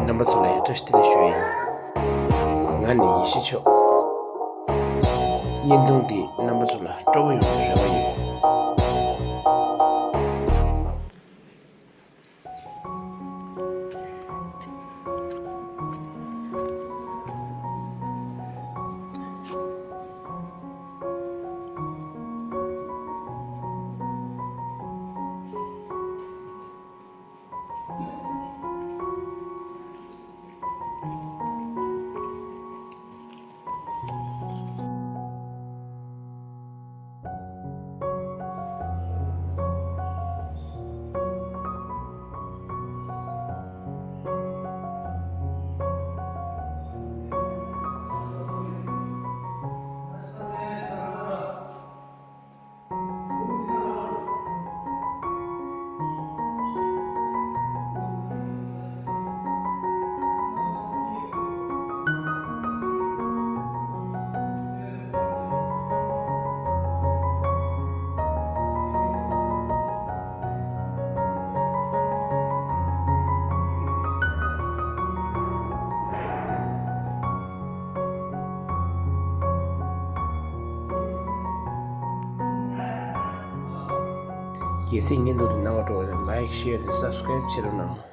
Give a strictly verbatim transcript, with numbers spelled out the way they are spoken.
རྣམ་པ་ཚོ་ལ་ཡང་བཀྲ་ཤིས་བདེ་ལེགས་ཞུ་ཡ་ཡིན། ང་ནི་ཡེ་ཤེས་མཆོག་བརྙན་ཐུང་འདིས་རྣམ་པ་ཚོ་ལ་སྤྲོ་པོ་ཡོང་བའི་རེ་བ་ཡོད། གལ་སྲིད་བརྙན་ཐུང་འདི་སྣང་བ་སྤྲོ་བ་ཡོད་ན་like, share and subscribe བྱེད་རོགས་གནང་།